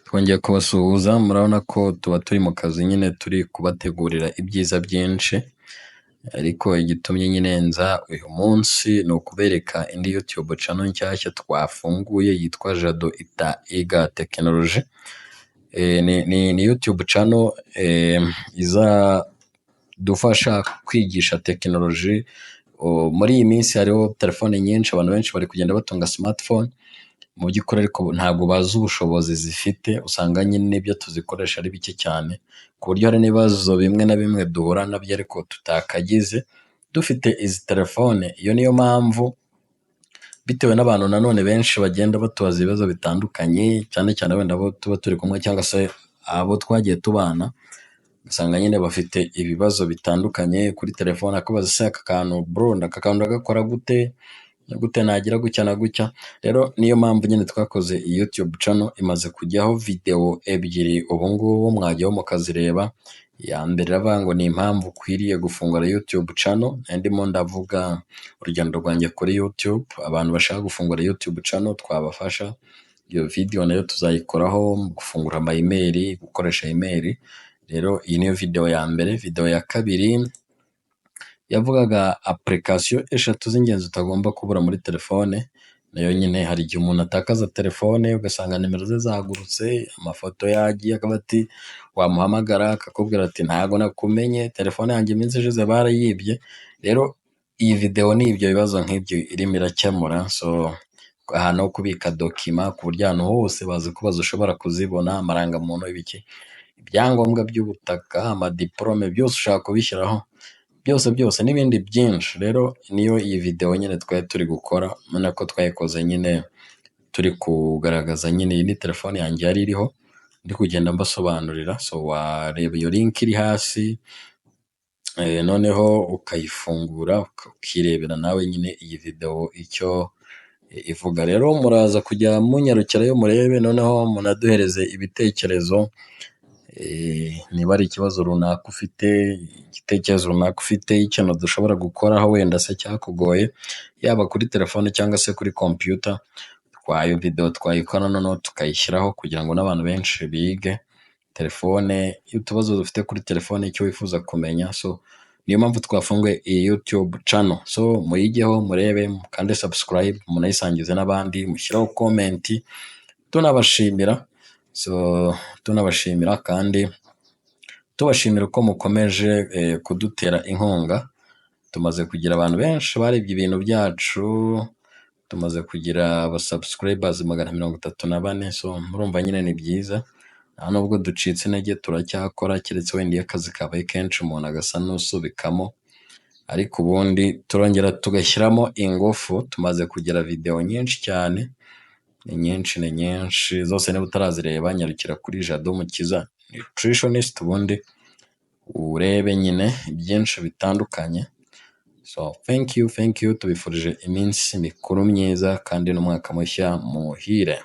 Twongeye kubasuhuza, murabona ko tuba turi mu kazi nyine turi kubategurira ibyiza byinshi, ariko igitumye nyine nza uyu munsi ni ukubereka indi YouTube channel nshyashya twafunguye yitwa Jado Iga Tekinoloji. Ni YouTube channel izadufasha kwigisha tekinoloji. Muri iyi minsi hariho telefone nyinshi, abantu benshi bari kugenda batunga smartphone, mu by'ukuri ariko ntabwo bazi ubushobozi zifite, usanga nyine ibyo tuzikoresha ari bike cyane, ku buryo hari n'ibibazo bimwe na bimwe duhura nabyo ariko tutakagize dufite izi telefone. Iyo niyo mpamvu bitewe n'abantu nanone benshi bagenda batubaza ibibazo bitandukanye, cyane cyane wenda abo tuba turi kumwe cyangwa se abo twagiye tubana, usanga nyine bafite ibibazo bitandukanye kuri telefone, akubaza se aka kantu bro, aka kantu ndagakora gute, ni gute nagira gutya na gutya. Rero niyo mpamvu nyine twakoze iyi YouTube channel, imaze kujyaho video ebyiri ubu ngubu, mwajyaho mukazireba. Iya mbere iravuga ngo ni impamvu ukwiriye gufungura YouTube channel, nari ndimo ndavuga urugendo rwanjye kuri YouTube, abantu bashaka gufungura YouTube channel twabafasha. Iyo video nayo tuzayikoraho, gufungura ama email, gukoresha email. Rero iyi niyo video ya mbere. Video ya kabiri yavugaga application eshatu z'ingenzi utagomba kubura muri telefone. Nayo nyine hari igihe umuntu atakaza telefone ugasanga nimero ze zagurutse, amafoto yagiye, akaba ati wamuhamagara akakubwira ati ntago nakumenye, telefone yanjye iminsi ishize barayibye. Rero iyi video ni ibyo bibazo nk'ibyo irimo irakemura. So ahantu ho kubika document, ku buryo ahantu hose bazikubaza ushobora kuzibona, amarangamuntu, ibiki, ibyangombwa by'ubutaka, amadiporome, byose ushobora kubishyiraho byose byose n'ibindi byinshi. Rero niyo iyi video nyine twari turi gukora, urabona ko twayikoze nyine turi kugaragaza nyine, iyi ni telefone yanjye yari iriho, ndi kugenda mbasobanurira. So wareba iyo link iri hasi, noneho ukayifungura ukirebera nawe nyine iyi video icyo ivuga. Rero muraza kujya munyarukirayo murebe, noneho munaduhereze ibitekerezo, niba ari ikibazo runaka ufite, igitekerezo runaka ufite, ikintu dushobora gukoraho wenda se cyakugoye, yaba kuri telefone cyangwa se kuri computer, iyo video twayikora noneho tukayishyiraho kugira ngo n'abantu benshi bige telefone, utubazo dufite kuri telefone, icyo wifuza kumenya. So niyo mpamvu twafunguye iyi YouTube channel. So muyijyeho murebe, mukande subscribe, munayisangize n'abandi, mushyireho comment, tunabashimira. So tunabashimira kandi tubashimira uko mukomeje kudutera inkunga. Tumaze kugira abantu benshi barebye ibintu byacu, tumaze kugira aba subscribers 134, so murumva nyine ni byiza. Nta nubwo ducitse intege, turacyakora, keretse wenda iyo akazi kabaye kenshi umuntu agasa n'usubikamo, ariko ubundi turongera tugashyiramo ingufu. Tumaze kugira video nyinshi cyane, ni nyinshi, ni nyinshi zose. Niba utarazireba, nyarukira kuri Jado Mukiza Nutritionist, ubundi urebe nyine byinshi bitandukanye. So thank you, thank you, tubifurije iminsi mikuru myiza kandi n'umwaka mushya muhire.